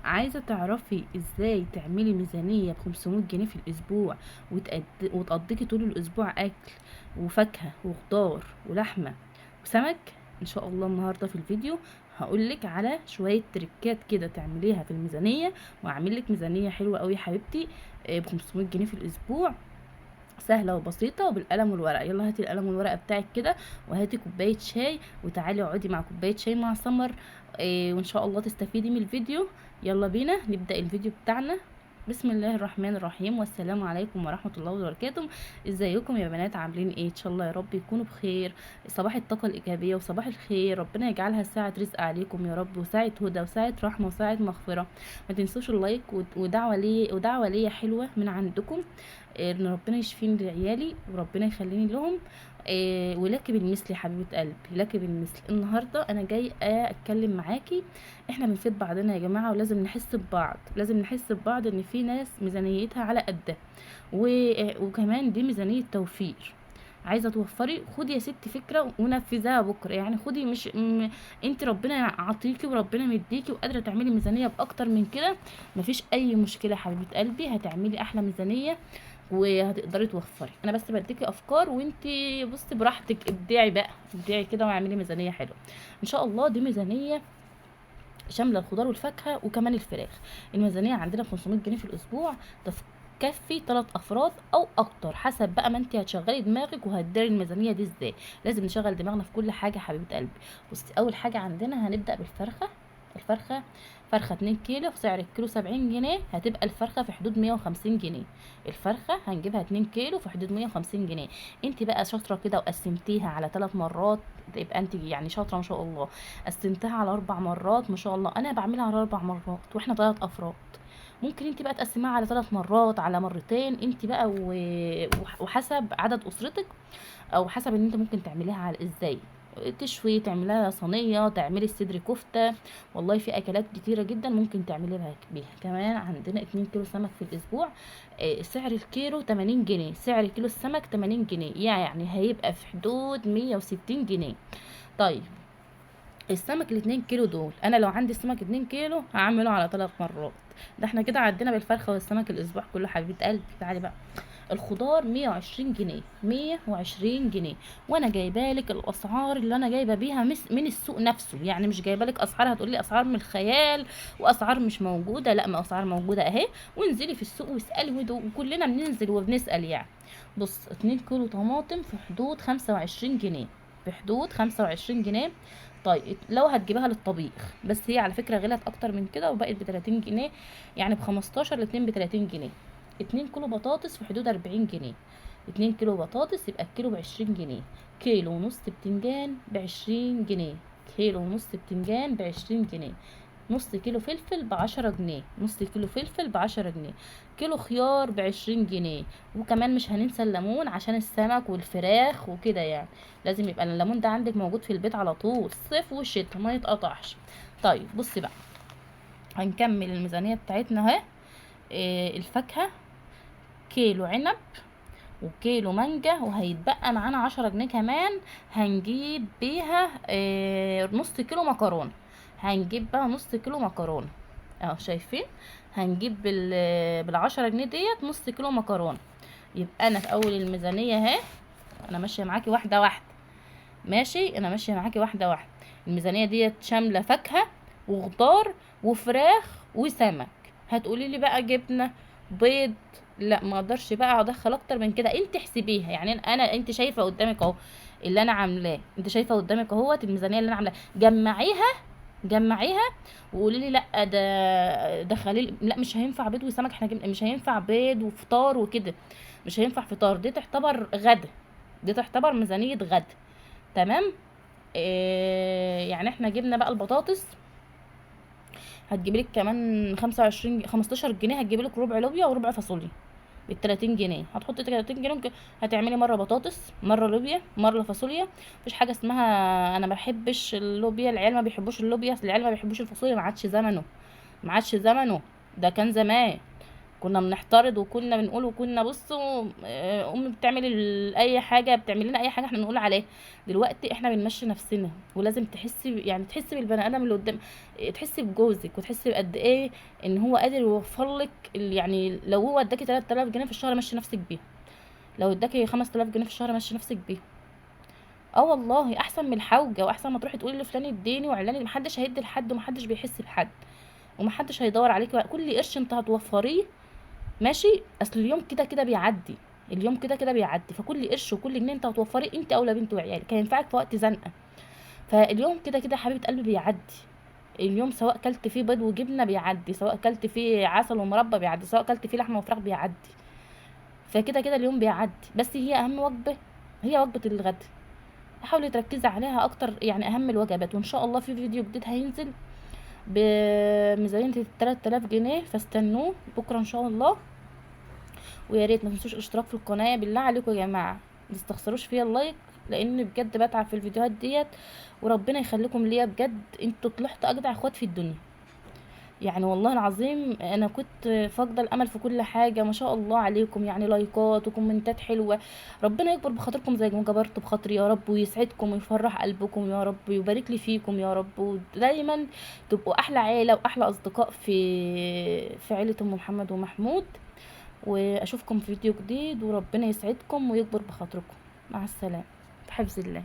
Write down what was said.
عايزة تعرفي ازاي تعملي ميزانية ب500 جنيه في الاسبوع وتقضيكي طول الاسبوع اكل وفاكهة وخضار ولحمة وسمك؟ ان شاء الله النهاردة في الفيديو هقولك على شوية تريكات كده تعمليها في الميزانية، واعملك ميزانية حلوة قوي يا حبيبتي ب500 جنيه في الاسبوع، سهلة وبسيطة وبالقلم والورقة. يلا هاتي القلم والورقة بتاعك كده، وهاتي كوباية شاي، وتعالي اقعدي مع كوباية شاي مع سمر، وان شاء الله تستفيدي من الفيديو. يلا بينا نبدأ الفيديو بتاعنا. بسم الله الرحمن الرحيم، والسلام عليكم ورحمة الله وبركاته. ازيكم يا بنات، عاملين ايه؟ ان شاء الله يا رب يكونوا بخير. صباح الطاقة الإيجابية وصباح الخير، ربنا يجعلها ساعة رزق عليكم يا رب، وساعة هدى وساعة رحمة وساعة مغفرة. ما تنسوش ال like ودعوة لي، ودعوة ليا حلوة من عندكم، ان ربنا يشفيني لعيالي وربنا يخليني لهم، ولك بالمثل يا حبيبة قلبي، لك بالمثل. النهاردة انا جاي اتكلم معاكي. احنا بنفيد بعضنا يا جماعة، ولازم نحس ببعض، لازم نحس ببعض ان في ناس ميزانيتها على قدها، وكمان دي ميزانية توفير. عايزة توفري، خدي يا ست فكرة ونفذيها بكرة، يعني خدي، مش انت ربنا عطيكي وربنا مديكي وقادرة تعملي ميزانية باكتر من كده، مفيش اي مشكلة يا حبيبة قلبي، هتعملي احلى ميزانية وهتقدري توفري. انا بس بديكي افكار، وانتي بصي براحتك، ابدعي بقى، ابدعي كده واعملي ميزانية حلوة ان شاء الله. دي ميزانية شاملة الخضار والفاكهة وكمان الفراخ. الميزانية عندنا 500 جنيه في الاسبوع، تكفي 3 افراد او اكتر، حسب بقى ما انت هتشغلي دماغك وهتداري الميزانية دي ازاي. لازم نشغل دماغنا في كل حاجة حبيبة قلبي. بصي، اول حاجة عندنا هنبدأ بالفرخة. الفرخة فرخة 2 كيلو، في سعر الكيلو 70 جنيه، هتبقى الفرخة في حدود 150 جنيه. الفرخة هنجيبها 2 كيلو في حدود 150 جنيه. انت بقى شاطرة كده وقسمتيها على 3 مرات، يبقى انت شاطرة ما شاء الله. قسمتها على 4 مرات ما شاء الله، انا بعملها على 4 مرات واحنا 3 افراد. ممكن انت بقى تقسميها على 3 مرات، على مرتين، انت بقى وحسب عدد اسرتك، او حسب ان انت ممكن تعمليها على ازاي، تشوي، تعمليها صينية، تعملي الصدر كفته. والله في اكلات كتيرة جدا ممكن تعمليها بيها. كمان عندنا 2 كيلو سمك في الاسبوع، سعر الكيلو 80 جنيه، سعر كيلو السمك 80 جنيه، يعني هيبقى في حدود 160 جنيه. طيب السمك الاتنين كيلو دول، انا لو عندي السمك 2 كيلو هعمله على 3 مرات. ده احنا كده عدينا بالفرخه والسمك الاسبوع كله حبيبه قلبي. تعالي بقى الخضار 120 جنيه، 120 جنيه، وانا جايبه لك الاسعار اللي انا جايبه بيها من السوق نفسه، يعني مش جايبه لك اسعار هتقولي اسعار من الخيال واسعار مش موجودة، لا، ما اسعار موجودة اهي، وانزلي في السوق واسالي، وكلنا بننزل وبنسال. بص، 2 كيلو طماطم في حدود 25 جنيه، في حدود 25 جنيه. طيب لو هتجيبها للطبيخ، بس هي على فكرة غلت اكتر من كده وبقت بتلاتين جنيه، يعني بخمستاشر لاتنين بتلاتين جنيه. 2 كيلو بطاطس في حدود 40 جنيه، 2 كيلو بطاطس يبقى الكيلو بعشرين جنيه. كيلو ونص بتنجان بعشرين جنيه، كيلو ونص بتنجان بعشرين جنيه. نص كيلو فلفل ب10 جنيه، نص كيلو فلفل ب10 جنيه. كيلو خيار بعشرين جنيه. وكمان مش هننسى الليمون عشان السمك والفراخ وكده، لازم يبقى الليمون ده عندك موجود في البيت على طول، صيف وشتاء ما يتقطعش. طيب بصي بقى، هنكمل الميزانية بتاعتنا اهي. الفاكهة كيلو عنب وكيلو مانجا، وهيتبقى معانا 10 جنيه كمان هنجيب بيها، نص كيلو مكرونة. هنجيب بقى نص كيلو مكرونة اهو، شايفين؟ هنجيب بالعشرة جنيه ديت نص كيلو مكرونة. يبقى انا في اول الميزانية اهي، انا ماشية معاكي واحدة واحدة، ماشي، انا ماشية معاكي واحدة واحدة. الميزانية ديت شاملة فاكهة وخضار وفراخ وسمك. هتقولي لي بقى جبنة بيض، لا ما اقدرش بقى ادخل اكتر من كده، انت احسبيها. يعني انا انت شايفه قدامك اهو اللي انا عاملاه، انت شايفه قدامك اهوت الميزانية اللي انا عاملاها، جمعيها، جمعيها وقولي لي لا ده دخلي، لا مش هينفع بيض وسمك، احنا جبنا، مش هينفع بيض وفطار وكده، مش هينفع فطار، دي تعتبر غدا، دي تعتبر ميزانية غدا، تمام؟ يعني احنا جبنا بقى البطاطس، هتجيب لك كمان 25 15 جنيه، هتجيب لك ربع لوبيا وربع فاصوليا بالتلاتين جنيه. هتحطي 30 جنيه، ممكن هتعملي مرة بطاطس، مرة لوبيا، مرة فاصوليا. مفيش حاجة اسمها انا ما بحبش اللوبيا، العيال ما بيحبوش اللوبيا، العيال ما بيحبوش الفاصوليا، ما عادش زمنه، ما عادش زمنه، ده كان زمان. كنا بنحترض وكنا بنقول وكنا بصوا امي بتعمل اي حاجة، بتعمل لنا اي حاجة احنا بنقول عليها. دلوقتي احنا بنمشي نفسنا، ولازم تحسي يعني تحسي بالبني ادم اللي قدام، تحسي بجوزك وتحسي بقد ايه ان هو قادر يوفر لك يعني لو هو اداكي 3000 جنيه في الشهر مشي نفسك بيهم، لو اداكي 5000 جنيه في الشهر مشي نفسك بيهم. والله احسن من الحوجه، واحسن ما تروحي تقولي لفلان اديني وعلاني، محدش هيدي لحد ومحدش بيحس بحد ومحدش هيدور عليكي. كل قرش انت هتوفريه ماشي، اصل اليوم كده كده بيعدي، اليوم كده كده بيعدي، فكل قرش وكل جنيه انت هتوفريه انت اولى بنت وعيالك هينفعك في وقت زنقه. فاليوم كده كده حبيبه قلبي بيعدي، اليوم سواء كلت فيه بيض وجبنه بيعدي، سواء كلت فيه عسل ومربى بيعدي، سواء كلت فيه لحمه وفراخ بيعدي، فكده كده اليوم بيعدي. بس هي اهم وجبة هي وجبة الغداء، حاولي تركزي عليها اكتر، يعني اهم الوجبات. وان شاء الله في فيديو جديد هينزل بميزانية 3000 جنيه، فاستنوه بكره ان شاء الله. ويا ريت ما تنسوش الاشتراك في القناة، بالله عليكم يا جماعة ما تستخسروش فيا ال like، لان بجد بتعب في الفيديوهات ديت، وربنا يخليكم ليا بجد، انتوا طلعتوا اجدع اخوات في الدنيا يعني، والله العظيم انا كنت فاقده الامل في كل حاجة، ما شاء الله عليكم، يعني لايكات وكومنتات حلوة، ربنا يكبر بخاطركم زي ما جبرت بخاطري يا رب، ويسعدكم ويفرح قلبكم يا رب، ويبارك لي فيكم يا رب، ودايما تبقوا احلى عيله واحلى اصدقاء في عيله ام محمد ومحمود. واشوفكم في فيديو جديد، وربنا يسعدكم ويكبر بخاطركم. مع السلامة، في حفظ الله.